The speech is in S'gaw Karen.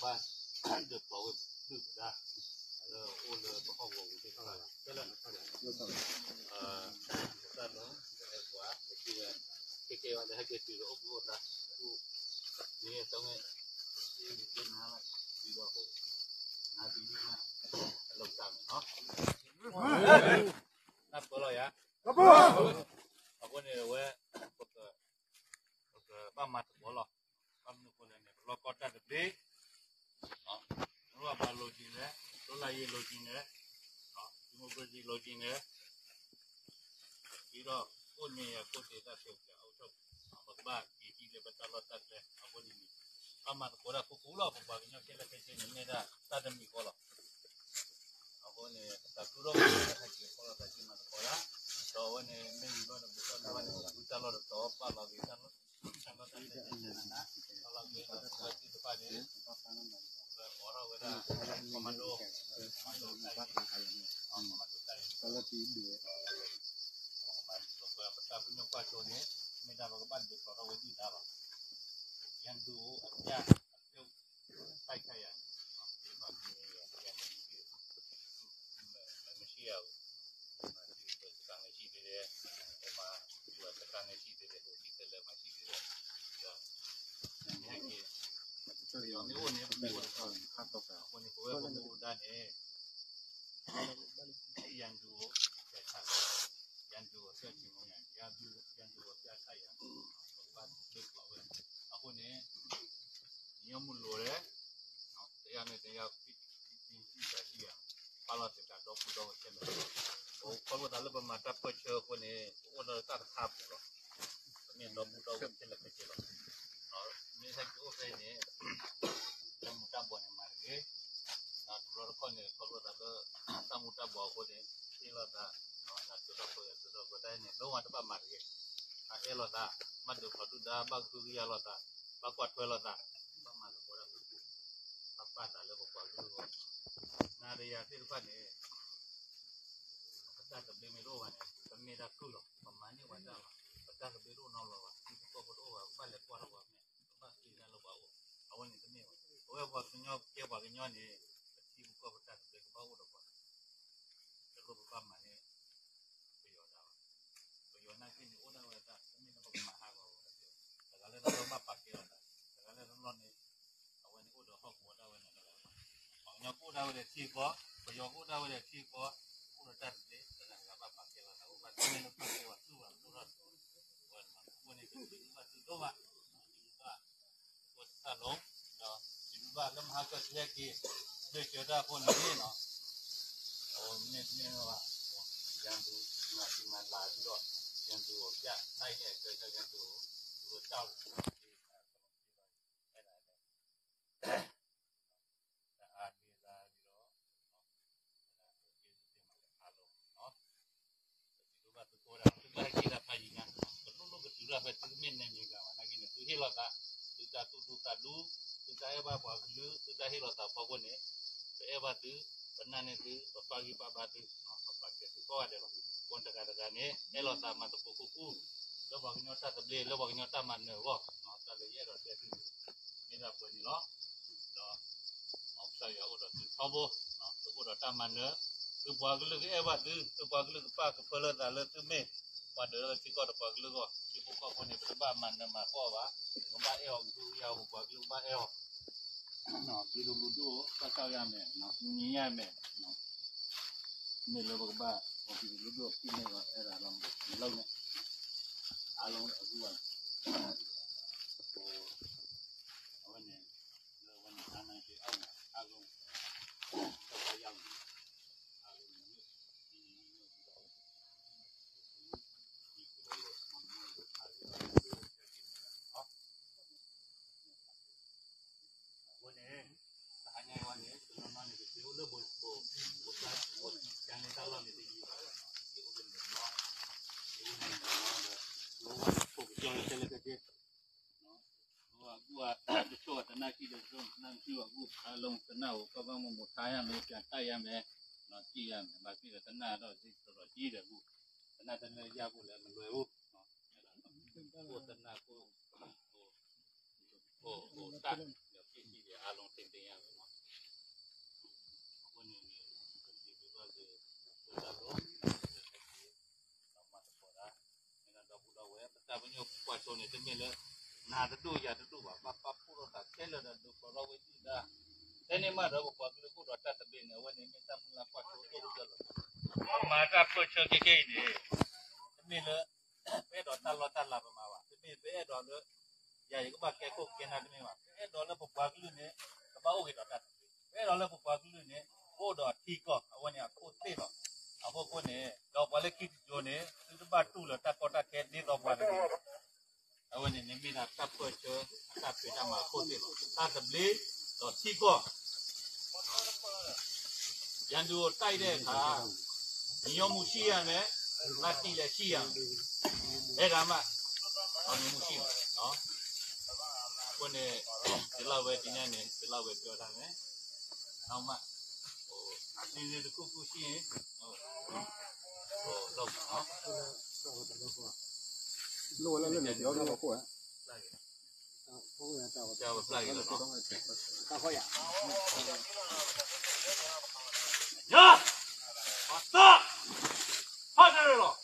ဘၣ်ဒုးပျီဝဲဒုၣ်ပဒါ လၢအိၣ်လၢပဟီၣ်ကဝီၤပူၤသ့ၣ်တဖၣ် ကဲလၢ တၢ်လီၤ ပသးလီၤ ပဟဲပှၤ ပစံးဝဲ ကဲကဲဝဲလၢဟဲက့ၤတုၤလၢအိၣ်ဘှံးအိၣ်သါ အိၣ် မ့ၢ်အသီမ့ၢ် စံးဝဲကဲနၤလီၤ စံးဘၣ်ဟိ နၤဒ်န့ၣ် အလိၣ်တၢ်မ့ၢ်နီၤ တၢ်ပၢလီၤယၤ အဃိန့ၣ်ဝဲ ပက ပကဘၣ်မၤသကိးလီၤ. ဘၣ်မနုၤအဃိလဲၣ်န့ၣ် ပလီၢ်ကီၢ်တၢ်သဘျ့ မ့ၢ်ဘၣ်လိၤက့ၤလဲၣ်, လွတ်လပ်ရေး လိုချင်တယ်, ဒီမိုကရေစီ လိုချင်တယ်, ဒီး ကိုယ့်နေရာ ကိုယ့်ဒေသ ကိုယ့် အုပ်ချုပ် ပကဘၣ်က့ၤထံၣ်လၢပတၢ်လီၢ်တၢ်ကျဲ အဃိန့ၣ် ဘၣ်မၤသကိးတၢ်ခူခူလီၤ. ပပှၤကညီခဲလၢာ်ခဲဆ့န့ၣ် မ့ၢ်ဒၣ်တၢ်တမံၤဃီလီၤ. အဃိန့ၣ် ပသးခုဒိၣ်မးလၢဟဲက့ၤဖီၣ်လိာ်သးစုမၤသကိးတၢ်, ဒီးအဝဲန့ၣ် မ့ၢ်ယူၤလီၤဒီး ပသးခုဒိၣ်မးန့ၣ် ပသးလီၤဒီး ပာ်လီၤက့ၤတၢ်လီၢ်တၢ်ကျဲ ပာ်လီၤက့ၤတၢ်လီၢ်တၢ်ကျဲသ့ၣ်တဖၣ်န့ၣ် ပအိးထီၣ်ဝဲဒၣ် commando, commando တၢ်အံၤ commando တၢ်အံၤ ပတၢ်ပညိၣ်ကွၢ်စိန့ၣ် မ့ၢ်ဒၣ်ပကဘၣ်ဒုးဖျိးထီၣ်ဝဲဒၣ်လီၤ. ရန်သူအပြတ် အပြုတ် တိုက်ခိုက်ရန် မရှိရဘူး. စခန်းလည်းရှိသေးတယ်။ ဟိုမှာ သူ့အစခန်းလည်းရှိသေးတယ်။ ဟိုရှိသေးတယ် မှာရှိသေးတယ်။ ဒီး မ့ၢ်ဟဲက့ၤ ပယီၤမ့ၢ်အိၣ်န့ၣ် ပမ့ၢ်အိၣ်တခါ အဃိန့ၣ် ပဝဲပမ့ၢ်အိၣ်ဒၣ်န့ၣ် ရန်သူကို ဖျက်ချရန် ရန်သူကို ဖျက်ချရန် ရန်သူကို ဖျက်ချရန် ပကဘၣ်ဒုးဖျိးဝဲ အဃိန့ၣ် ညီမုၢ်လိၤတယ် တရားနဲ့တရား တည်တည်ရှိရှိရန် ပာ်လီၤသ့ၣ်တၢ်ဒီပုၢ်ဒီဝဲၢ်ခဲလၢာ် ပခီဖျိသးလၢပမၤတၢ်ပၢၢ်ဆၢအဃိန့ၣ် ပအိၣ်ဒီးတၢ်တခါအပူၤလီၤ. ပမ့ၢ်ဒီပုၢ်ဒီဝဲၢ်ခဲလၢာ်ခဲဆ့လီၤ. မ့ၢ်ဟဲက့ၤအိၣ်ဖဲအံၤန့ၣ် တၢ်မူၤတၢ်ဘှီးန့ၣ်မၤတဂ့ၤ တဘျီတခီၣ်န့ၣ် ခီဖျိသးလၢ တၢ်မူၤတၢ်ဘှီးအဃိန့ၣ် ဟ့ၣ်လီၤသး နသုးထီၣ်ပၢၢ် သုးထီၣ်ပၢၢ်တၢ်န့ၣ် လုံးဝတဘၣ်မၤတဂ့ၤ. အအဲၣ်လိာ်သး ဘၣ်ဒုးဖျိးဒုၣ်ဒါ ဘၣ်ကဟုကယာ်လိာ်သး ဘၣ်ကွၢ်ထွဲလိာ်သး ဘၣ်မၤသကိးတၢ် ဘၣ်ပာ်သးလၢပပှၤကလုာ်အဂီၢ် နၤဒီးယၤသ့ၣ်တဖၣ်န့ၣ် ပတၢ်သဘျ့မ့ၢ်တအိၣ်ဘၣ်န့ၣ် ပမ့ၢ်တၢ်ကုၢ်လီၤ ပမၤန့ၢ်ဝဲဒၣ်လီၤ ပတၢ်သဘျ့တအိၣ်နီတဘျီဘၣ် ထံဖိကီၢ်ဖိတအိၣ်ဘၣ် ပဘၣ်လဲၤကွၢ်ထီၣ်ပှၤမဲာ် ပဘၣ်သ့ၣ်ညါလၢပှၤအိၣ် အဝဲန့ၣ်တမ့ၢ်ဘၣ် ပဝဲပှၤကညီကဲပှၤကညီန့ၣ် ပထံပကီၢ်ပတၢ်သဘျ့ကဘၣ်အိၣ်ဒီးပှၤ တလိၣ်ပဘၣ်မၤန့ၢ် ပယီၤတၢ်ဘၣ် ပယီၤနာ်က့န့ၣ် အိၣ်ဒၣ်ဝဲဒၣ် တမ့ၢ်လၢပကမၤဟးဂီၤဝဲ တဂၤလၢတၢ်လီၢ်ဘၣ်ပာ်ကဲလိာ်သး တဂၤလၢတၢ်လီၢ်န့ၣ် အဝဲန့ၣ်အိၣ်ဒီးဟီၣ်ကဝီၤဒၣ်ဝဲန့ၣ် ပှၤကညီကအိၣ်ဒၣ်ဝဲဒီးထံကီၢ် ပယီၤကအိၣ်ဒၣ်ဝဲဒီးထံကီၢ် အိၣ်ဒီးတၢ်တသ့ တဂၤတဂၤဘၣ်ပာ်ကဲလိာ်သး အိၣ်ဘၣ်တမ့ၢ်လၢပာ်ကဲဝဲသူၣ်ဘၣ် အိၣ်ထီၣ် အဝဲန့ၣ် ပဘၣ်သူၣ်ဒိၣ်ဘၣ် ပဘၣ် အိၣ်တၢ်လီၢ် ဒီး ယဘၣ်လၢမဟါကတဟဲက့ၤ ဒုးကၢၤတၢ်အဃိန့ၣ်နီၤ အဝဲမ့ၢ်တမ့ၢ်ဘၣ် ရန်သူ မၤသံမၤလၤဒ်ဒီး ရန်သူကို ပြတိုက်တဲ့အတွက် ရန်သူကို သူတို့ကြောက်လို့ အဲ့ဒါနဲ့ တအားလေးစားပြီးတော့ အားလုံးနော် သုကဘၣ်သုကိးဒၣ် သုကဘၣ်ဟဲက့ၤဒၣ်ဖးယံၤညါ ကလိၣ်လိၣ်ကတုၤဒၣ်ဖဲသုမ့ၢ်နဲၣ်မ့ၢ်ဂၤဘၣ် နာ်က့န့ၣ် သုဟ့ၣ်လီၤသး သုတၢ်သူၣ်ဒူသးဒူ သုတၢ်အဲၣ်ဘၣ်ပှၤကလုာ် သုတၢ်ဟ့ၣ်လီၤသးဖီခိၣ်န့ၣ် ပအဲၣ်ဘၣ်သု ပနာ်န့ၢ်သု ပပာ်ဂံၢ်ပာ်ဘါသု ပပာ်ကဲသုကိးဂၤဒဲးလီၤ ကိးတဂၤတဂၤန့ၣ် အဲၣ်လီၤသးမၤသကိးခူခူ လၢပှၤကညီတၢ်သဘျ့ လၢပှၤကညီတၢ်မၤနၢၤအဂီၢ် တၢ်လၢယအဲၣ်ဒိးတဲသု မ့ၢ်ဒၣ်ပှဲၤန့ၣ်လီၤ ဒီး ကစၢ်ယွၤအိၣ်ဒီးသုထီဘိ သုအိၣ်ဒီးတၢ်မၤနၢၤ သုပှၤကလုာ်ကအဲၣ်ဘၣ်သု သုပှၤကလုာ်ကပာ်ကဖၢလၢသးလၢသုမ့ၢ် ပှၤဒၢးလၢထံကီၢ်ဒီးပှၤကလုာ်အဂီၢ် ထံဖိကီၢ်ဖိန့ၣ် ပတဘၣ်မၤနၢၤမၤဃီဘၣ် ပကဘၣ်အဲၣ်အီၤကဟုကယာ်အီၤ ပှၤကလုာ်ကဘၣ်အဲၣ်အီၤ ပြည်သူလူထုကို စောင့်ရှောက်ရမယ်နော် ကူညီရမယ်နော် မ့ၢ်လၢပကဘၣ် ပြည်သူလူထုကို ဖိမ့ၢ်အဲၣ်ဒိးအဲၣ်ဒိးလီၤ မ့ၢ်လီၤန့ၣ် အားလုံးအခုက ဟို အဝဲန့ၣ် လၢအဝဲန့ၣ် ဌာနကြီးအောက်မှာ အားလုံး ဒုက္ခရောက်နေတယ် အားလုံး ဒီလိုမျိုး ဒီလိုမျိုး ဒီလိုမျိုး ဒီလိုမျိုး ဒီလိုမျိုး ဒီလိုမျိုး ဒီလိုမျိုး အဃိန့ၣ် တဟါညါအံၤဝဲန့ၣ် တနီၤနီၤန့ၣ် ကသ့အိၣ်လၢဘိ ဘိ ဘိ ဘိ ကၢ်န့ၣ်တၢ်လီၢ်န့ၣ်တယံၤဘၣ် ကသ့အိၣ်လၢန့ၣ်လီၤ ကသ့အိၣ်လၢန့ၣ်လီၤ ဒီး ကသ့အိၣ်ဝဲန့ၣ် ခဲလၢာ်ခဲဆ့ အဃိ တချို့ကတနာ်က့ဒီး တချို့တနာ်က့ဘၣ် အခု အားလုံး တနာ်ကို ကောင်းကောင်းမွန်မွန် ထားရမယ် ပြန်တိုက်ရမယ် နော် ကြည့်ရမယ် ဘာဖြစ်လဲ တနာ်တော့ စိတ်တော်တော်ကြီးတယ် အခု တနာ်တနာ်ရဖို့လည်း မလွယ်ဘူး နော် အဲ့ဒါတော့ ကိုယ့်တနာ်ကိုယ့် ကိုယ့် ကိုယ့် ကိုယ့်တတ် ဖြစ်ရှိတယ် အါလုံးသ့ၣ်သ့ၣ်ညါလီၤ. အဃိန့ၣ်န့ၣ် ပစံးဘျုးဘၣ်က့ၤ ပတၢ်လိၣ် ဒီးမၤသကိးတၢ် မ့ၢ်ဒီပုၢ်ဒီဝဲၢ် ပတၢ်ပညိၣ်ကွၢ်စိန့ၣ် တမ့ၢ်လၢ နၤတဒူၣ်ယၤတဒူၣ်ဘၣ်, ဘၣ်ပာ်ဖှိၣ်ထီၣ်သးခဲလၢာ်ဒီး ဒိးဖျိးထီၣ်ဝဲဒၣ်တၢ် ဖဲန့ၣ်မးဒီး ပပှၤကလုာ်အိၣ်ဒီးတၢ်သဘျ့န့ၣ် အဝဲန့ၣ်မ့ၢ်တၢ်မုၢ်လၢ်ကွၢ်စိဒိၣ်ကတၢၢ်လီၤ. ပမၤတၢ်ပၢၢ်ဆၢခဲခဲအံၤန့ၣ် တမ့ၢ်လၢ ပအဲၣ်ဒိးတၢ်လီၢ်တၢ်လၤပမၤဘၣ်, တမ့ၢ်ပအဲၣ်ဒိးလၢ ယၤယကဘၣ်ကဲခိၣ်ကဲနၢ်တမ့ၢ်ဘၣ်, ပအဲၣ်ဒိးလၢပပှၤကလုာ်န့ၣ် ကဘၣ်အိၣ်က့ၤဒီးတၢ်သဘျ့, ပအဲၣ်ဒိးလၢပပှၤကလုာ်န့ၣ် ကအိၣ်ဒီးထံကီၢ် အဝဲန့ၣ်အခိၣ်သ့ၣ်လီၤ. အဃိဃိန့ၣ် ဒီးပှၤလၢခံတယိန့ၣ် သုတဘၣ်တူၢ်လၢတၢ်ကီတၢ်ခဲဒ်သိးပှၤတဂ့ၤ. အဝဲန့ၣ်န့ၣ်မ့ၢ်ဒၣ်တၢ်ပၢၢ်ဆၢ အတၢ်ဖံးတၢ်မၤအခိၣ်သ့ၣ်လီၤ. တၢ်သဘျ့ ဒီးထံကီၢ် ရန်သူကိုတိုက်တဲ့အခါ ညီညွတ်မှုရှိရမယ်, သတိလည်းရှိရမယ်. အဲဒါမှ အောင်မြင်မှုရှိမှာနော်. အဃိန့ၣ် ဒ်လၢဝဲဒ်ညါန့ၣ် ဒ်လၢဝဲပြောတာနဲ့ နောက်မှ ဟို အစီအစဉ်တစ်ခုခုရှိရင် ဟို ဟို လုပ်ပါနော်. လိုအပ်လို့လည်းပြောတော့ကိုယ်က ဆရာကိုပြလိုက်တော့နော်. ညာ! အသး! ဖတ်တယ်လို့